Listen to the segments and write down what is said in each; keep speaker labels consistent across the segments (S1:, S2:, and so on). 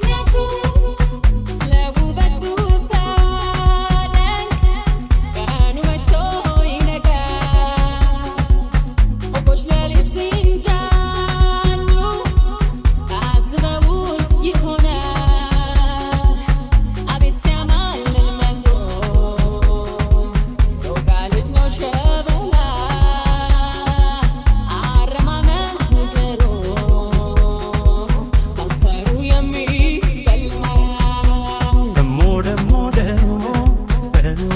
S1: አይነቱ ስለ ውበቱ ሳደንቅ ቀኑ መሽቶ ይነጋል። ወፎች ሌሊት ሲንጫጩ ታዝበውን ይሆናል። አቤት ሲያማልል መልኩ፣ ዶጋ ልጅ ነው ሸበላ፣ አረማመዱ ግሩም፣ ከንፈሩ የሚበላ።
S2: ደሞ ደሞ ደሞ ደሞ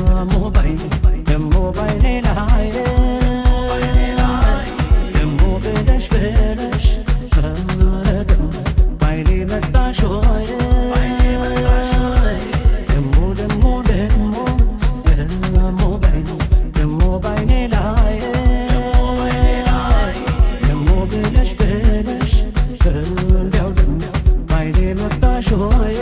S2: ባይኔ፣ ደሞ ባይኔ ላይ፣ ደሞ ብለሽ ብለሽ፣ ኧረ ደሞ ባይኔ መጣሽ ወይ? ደሞ ደሞ ደሞ ደሞ ባይኔ፣ ደሞ ባይኔ ላይ፣ ደሞ ብለሽ ብለሽ፣ እንዲያው ደሞ ባይኔ መጣሽ ወይ?